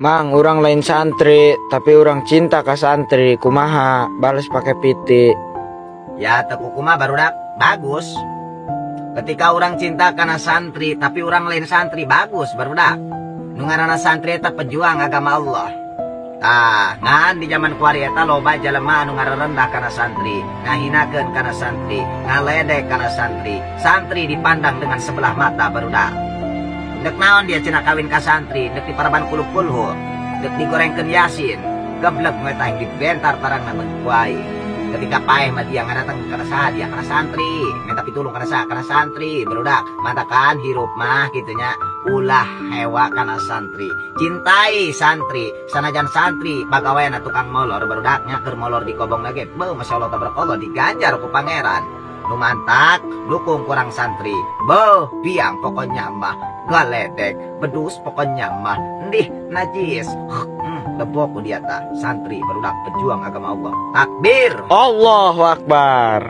Mang, urang lain santri, tapi urang cinta ka santri. Kumaha? Balas pakai piti. Ya, teu kumaha, barudak, bagus. Ketika orang cinta karena santri, tapi orang lain santri, bagus, barudak. Nu ngaranna santri eta pejuang agama Allah. Tah, ngan di zaman kuari eta loba jelema anu ngarerendah kana santri, ngahinakeun kana santri, ngaledek kana santri. Santri dipandang dengan sebelah mata, barudak. Dek naon dia cenah kawin ka santri, dek diparaban kulub kulhu, dek digorengkeun yasin, geblek nu eta yang dibentar tarangna bagi ku aing. Ketika paeh mah dia ngadatang kana saha dia? Kana santri, minta pitulung kana saha? Kana santri, barudak. Matakan hirup mah kitu nya, ulah hewa kana santri. Cintai santri, sanajan santri pagaweana tukang molor, barudaknya, keur molor di kobong lagi. Beuh, masya Allah tabarakallah, diganjar ku Pangeran. Nu mantak dukung kurang santri. Beuh, biang pokoknya mah galedek, bedus pokoknya mah ndih najis. Lebok ku dia tah santri, barudak, pejuang agama Allah. Takbir. Allahu Akbar.